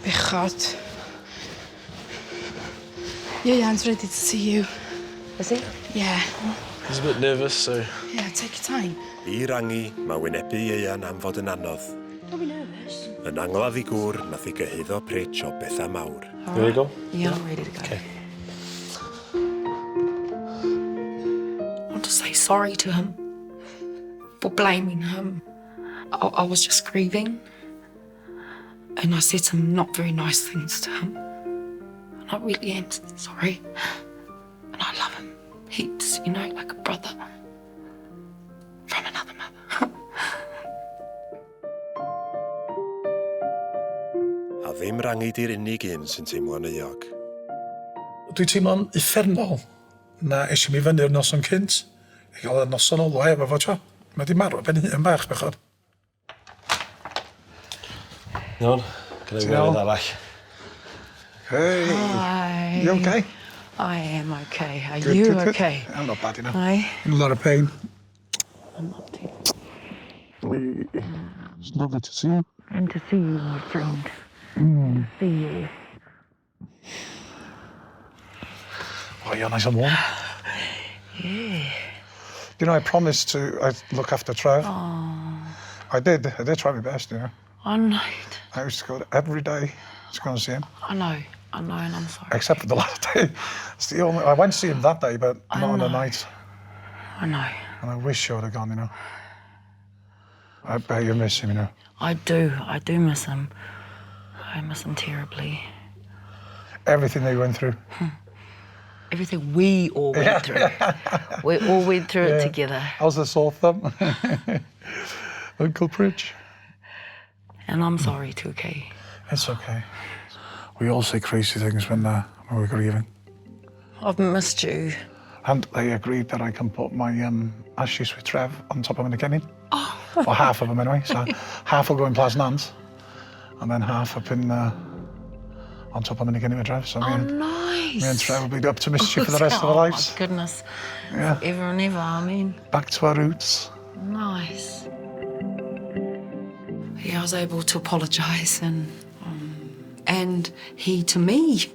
Bechod. Ieuan's ready to see you. Is he? Yeah. He's a bit nervous, so... Yeah, take your time. I Rangi, mae wynebu Ieuan am fod yn anodd. Don't be nervous. Yn angladd i gŵr, nath i gyhuddo Pritch o bethau mawr. You ready to go? Yeah, I'm ready to go. Okay. I want to say sorry to him for blaming him. I was just grieving. And I said some not very nice things to him. And I really am sorry. And I love him heaps, you know, like a brother from another mother. A ddim Rangi di'r unig un sy'n teimlo'n euog. Dwi'n teimlo'n uffernol na es i'm i fyny'r noson cynt i gael y noson ola efo fo, t'o'? Mae 'di marw ar ben ei hun bach, bechod. Iawn, gynna i weld arall. Hey. Hi. You okay? I am okay. Are Good, you good, good. okay? I'm not bad enough. Aye. In a lot of pain. I'm not too. It's lovely to see you. And to see you, my friend. To see you. Oh, you're nice and warm. Yeah. You know, I promised to I'd look after Trev. I did. I did try my best, you know. I know. I used to go every day to go and see him, I know. I know, and I'm sorry. except for the last day. It's the only, I went to see him that day, but I not on the know. night. I know. And I wish I would have gone, you know. I bet you miss him, you know. I do. I do miss him. I miss him terribly. Everything they went through. Everything we all went through. We all went through it together. I was the sore thumb. Uncle Pritch. And I'm sorry too, okay? It's okay. We all say crazy things when we're grieving. I've missed you. And they agreed that I can put my ashes with Trev on top of an Oh. Or half of them anyway. So half will go in Plas Nant, and then half up in on top of Mynydd with Trev. So Oh, nice. me and Trev will be up to mischief for the rest of our Oh, lives. my goodness. Yeah. Ever and ever, I mean. Back to our roots. Nice. Yeah, I was able to apologise and he to me.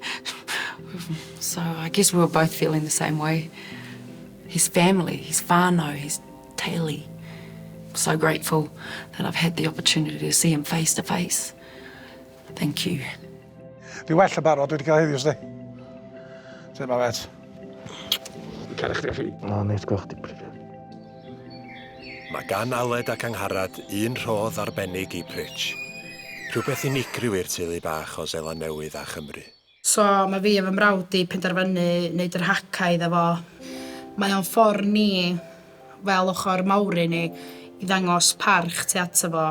So I guess we were both feeling the same way. His family, his whānau, his taili. So grateful that I've had the opportunity to see him face to face. Thank you. Dwi well yn barod, dwi wedi cael heddiw, sdi. Sut ma fet? Cael eich chi. O, neis gweld chdi, Prif. Mae gan Aled ac Angharad un rhodd arbennig i Pritch. Rhywbeth unigryw i'r teulu bach o Seland Newydd a Chymru. So mae fi a fy mrawd 'di penderfynu wneud yr haka iddo fo. Mae o'n ffordd ni, fel ochr Maori ni, i ddangos parch tu ato fo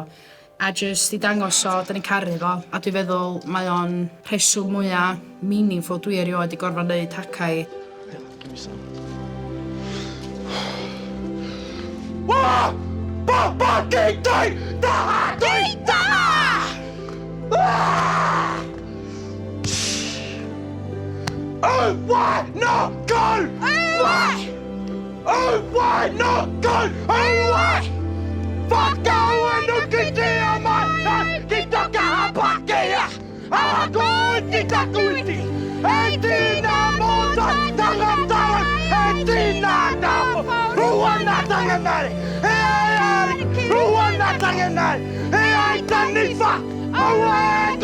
a jyst i dangos o, da ni'n caru fo. A dwi'n feddwl mae o'n rheswm mwyaf meaningful dwi erioed 'di gorfod wneud haka i. Give me some. Wa! Ba! Ba! Di! Di! Da! Di! Da! Ah! Oh, why not go? Why? Oh, why not go? Oh, why? Fuck go and look at the my kita kahapake Ako kita kuiti Etina mota tangan Etina tapo Ruana tangan Ruana tangan E ai tanifa Awe